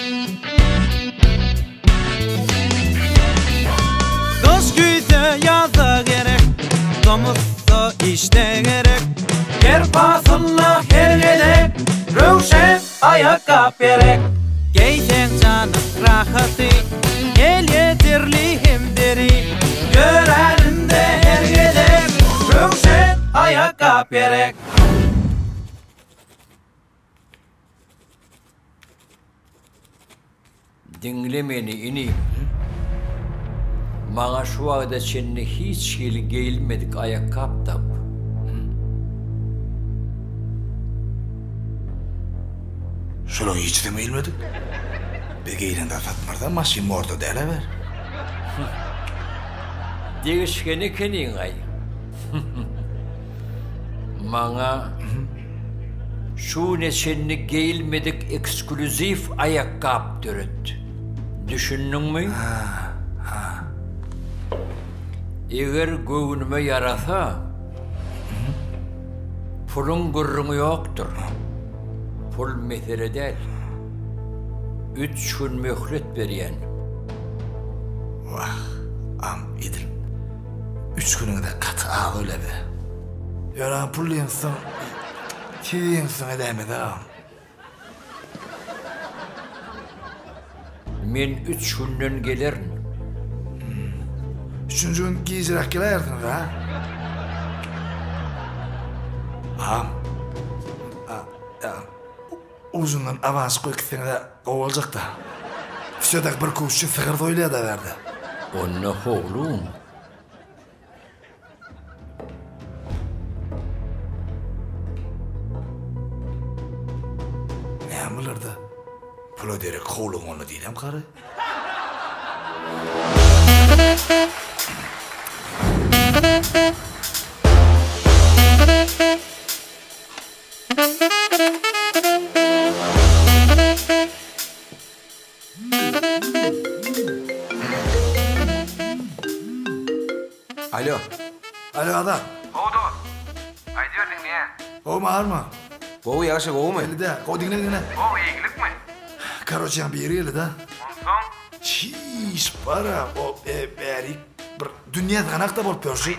Gyş güýse ýaza gerek, tomusda işde gerek. Her pasylda her gezek röwşen aýakgap gerek. Geýseň janyň rahaty, elýeterli hem deri. Ýöräninde her gezek röwşen aýakgap gerek. Diňle meni, inim. Maňa şu wagta çenli hiç hili geýilmedik aýakgap tap. Şolaň hiçisem geýilmedik. Biz geýlen zat satmarys-a, maşyn morda däl-ä ber. Degişgen ekeniň-aý. Maňa şu güne çenli geýilmedik eksklýuziw aýakgap döret. Düşündiňmi? Ha. Eger göwnüme ýarasa, puluň gürrüňi ýokdur. Pul mesele däl. Üç gün möhlet berýän. Wah, am edil Üç günüňde gaty az ölede. Ýöne pul diýensoň, tiz diýensoň edäýmez agam. Men üç günden gelerin. Üçünji gün gijräk geläýersiňiz, a? Agam, Ujundan awans goýup gitseňiz-ä gowy boljakda. Wsýodak bir köwüş üçin sygyr soýulýa-da bärde. Onda howlugyň. Näme bularda? Pula derek howlugyň onda diýlem gary. Alo. Alo Azat. Gowy dost. Aýdyber diňleýän. Gowumy arma? Gowy ýagşy gowumy? Belli-dä. Gowy diňle diňle. Gowy eýgilikmi? Karoç ýaňy biri geldi-da. Onsoň? Çiş bara o bärik bir dünýä zanakda bolup ýörşi.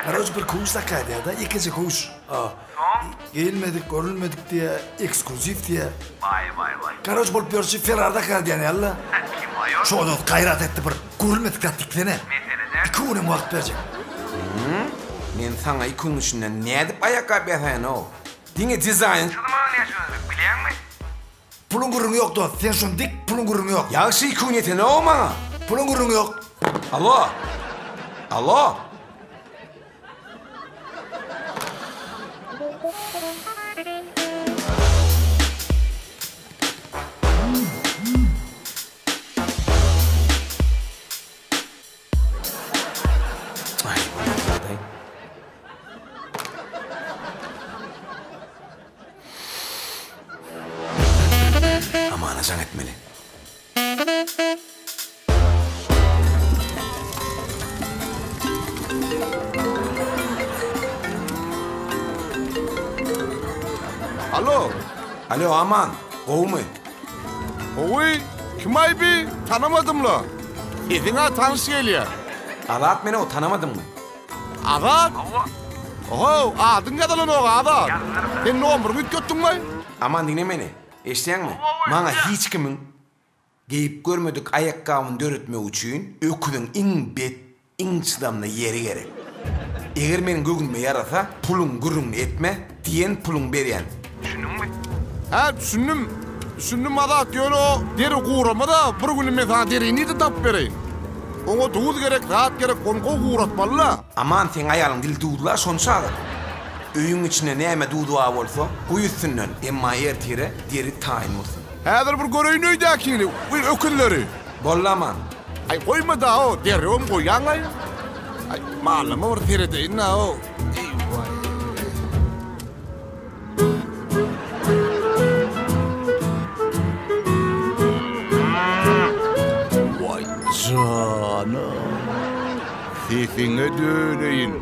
Karoç bir köwüş zakaýdýar-da, ýekeje köwüş. Soň? Geýilmedik, görülmedik diýýä, eksklýuziw diýýä. Baý baý baý. Karoç bolup ýörşi Ferrari dakar diýen ýaly-la. Kim aýol? Şo dost gaýrat etdi bir görülmedik zat diksene. Mesele däl. Iki günem wagt berjek. Men saňa iki günüň içinde nädip aýakgap ýasaýyn-ow? Diňe dizaýn çyzmaga näçe gerek bilýäňmi? Puluň gürrüňi ýok dost, sen şony dik, puluň gürrüňi ýok. Ýagşy iki gün ýetenok maňa. Puluň gürrüňi ýok. Alo. Alo. Aý, ýagdaý. Amana jaň etmeli. Alo. Alo Aman, gowumy? Gowy, kim-aý bi? Tanamadym-la. Sesiň-ä tanyş gelýär. Azat men-ow, tanamadyňmy? Azat? Hawa. Ohow, adyň ýazylanok Azat. Sen nomeryňy üýtgetdiňmi? Aman diňle meni. Eşidýäňmi? Maňa hiç kimiň geýip görmedik aýakgabyny döretmek üçin öküziň iň bet, iň çydamly ýeri gerek. Eger meniň göwnüme ýarasa, puluň gürrüňini etme, diýen puluňy berýän. Düşündiňmi? Hä, düşündim. Düşündim Azat, ýöne o deri guramaz-a, bir güni men saňa derini nirden tapyp bereýin? Oňa duz gerek, zat gerek, ony gowy guratmaly-la. Aman, seň aýalyň dili duzla, şony çagyr. Öýüň içinde näme duz bar bolsa, guý üstünden, emma ertire deri taýyn bolsun. Häzir bir göreýin öýdäkini, öküzleri. Boldy Aman. Aý, goýma-da-ow, derrewem goýýaň-aý. Aý, malyma bir seredeýin-ä-ow. Eý-waý. Waý jana. Sesiňe döneýin.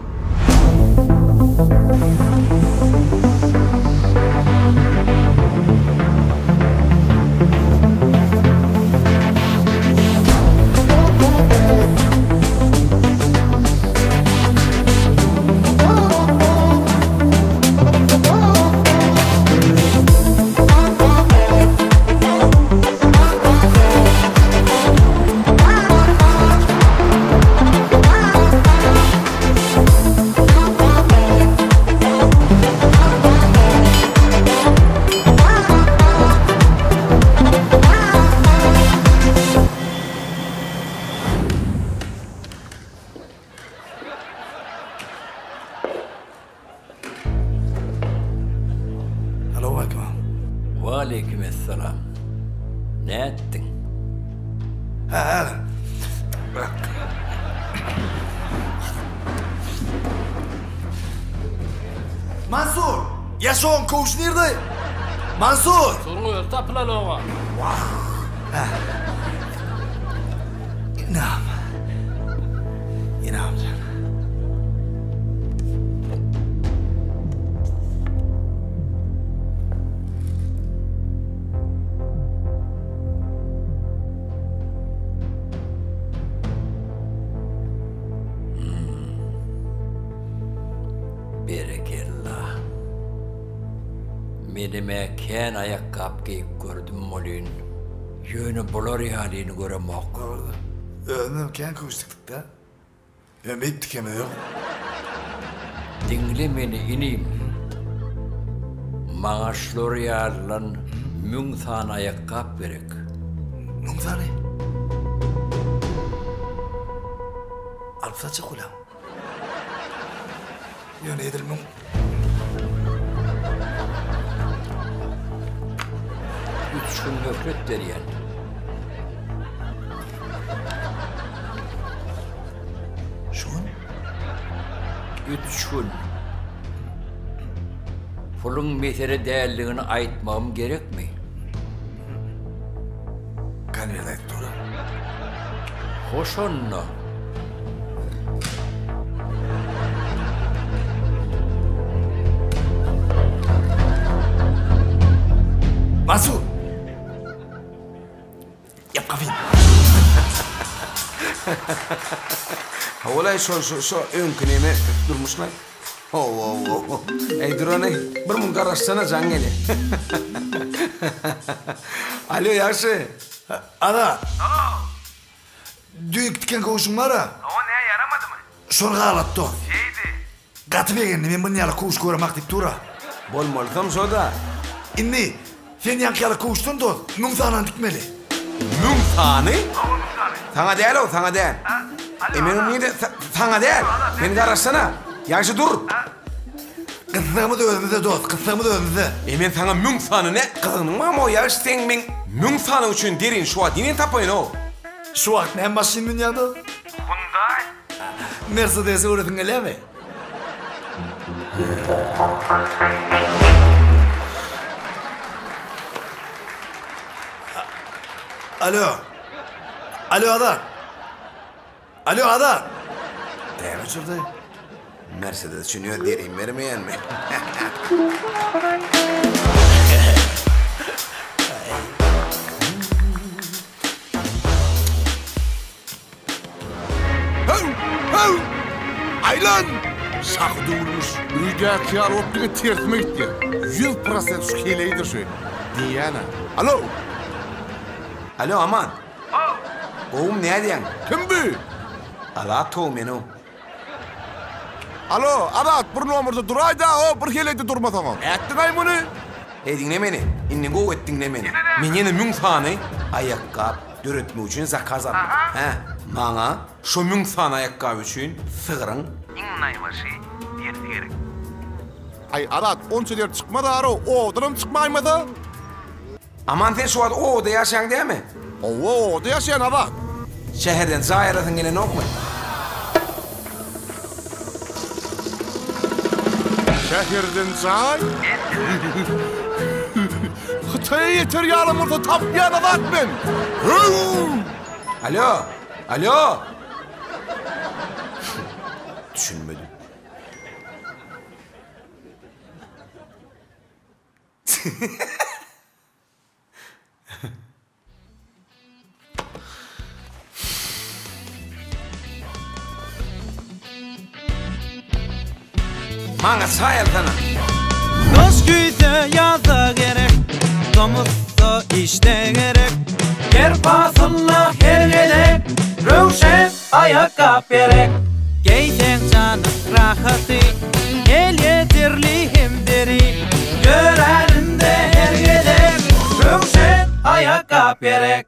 Waleýkim essalam. Nätdiň? Hä, häzir. Mansur! Ýaşogyň köwşi nirde? Mansur! Suruň özi tapylaly oňa. Wah! Hä. Ynam. Ynamjan. Berekella. Menem-ä kän aýakgap geýip gördüm welin, ýöne bular ýalyny göremok. Özümem kän köwüş dikdik-dä. Ýöne beýik dikemiz ýok. Diňle meni inim. Maňa şular ýalydan müň sany aýakgap gerek. Müň sany? Alyp satjak bolýaň. Ýöne edil müň. Üç gün möhlet berýän. Şu gün? Üç gün. Puluň mesele däldigini aýtmagym gerekmi? Konwert aýdyp dur-a. Hoş onda. Mansur! Ýap gapyny. Hawa-laý, şo, şo, şo öňki neme durmuşlaý. Hawa, hawa. Eý, dur hany, bir mun garaşsana, jaň gelýär. Alýo, ýagşy. Azat. Alo. Düýnki tiken köwşüň bar-a. Hawa, nä ýaramadymy? Şol galat dost. Şeýdi. Gaty begendi, men bunun ýaly köwüş göremak diýip dur-a. Bolmalysam şo-da. Indi, sen ýaňky ýaly köwüşden dost, müň sanyny dikmeli. Müň sany? Hawa, müň sany. Saňa däl-ow, saňa däl. A, alo, E, men ony nirde, saňa däl. Sen garaşsana. Ýagşy dur. Gyssagymyz özümizde dost, gyssagymyz özümizde. E, men saňa müň sany ne, gyzygynyň barmy-ow, ýagşy seň meň müň sanyň üçin derini şu wagt nirden tapaýyn-ow? Şu wagt näme maşyn münýäň dost? Hundaý. Mersedesi göresiň gelýärmi? Alo. Alo Azat. Alo Azat. Näme uçurdy? Mercedes üçin öz derim bermeýänmi? Höw! Höw! Aýlan! Şahy döwülmiş. Öýdäki ýaly bolup diňe tersime gitýär. 100% şu heleýdir şu. Diýýän-ä. Alo! Alo, Aman. Gowumy, nädýäň? Kim bu? Azat how men-ow. Alo, Azat, bir nomerde duraý-da, o, bir heleýde durmasaňam. Ätdiň-aý muny? Heý, diňle meni. Indi gowy et diňle meni. Men ýene müň sany aýakgap döretmek üçin zakaz aldym. Hä, maňa şo müň sany aýakgap üçin sygryň. Iň naýbaşy derisi gerek. Aý, Azat, onça deri çykmaz-a-row, obadanam çykmaýmasa? Aman sen şu wagt obada ýaşaýaň dämi? Hawa obada ýaşaýan Azat. Şäherden jaý alasyň gelenokmy? Şäherden jaý? Hytaýa ýeter ýalam bolsa tapýan Azat men. Höw! Alo! Alo! Düşünmedim. Maňa çaý alsana. Gyş güýze ýazda gerek, Tomusda işde gerek. Her pasylda her gezek, Röwşen aýakgap gerek. Geýseň janyň rahaty, Elýeterli hem deri. Ýöräninde her gezek, Röwşen aýakgap gerek.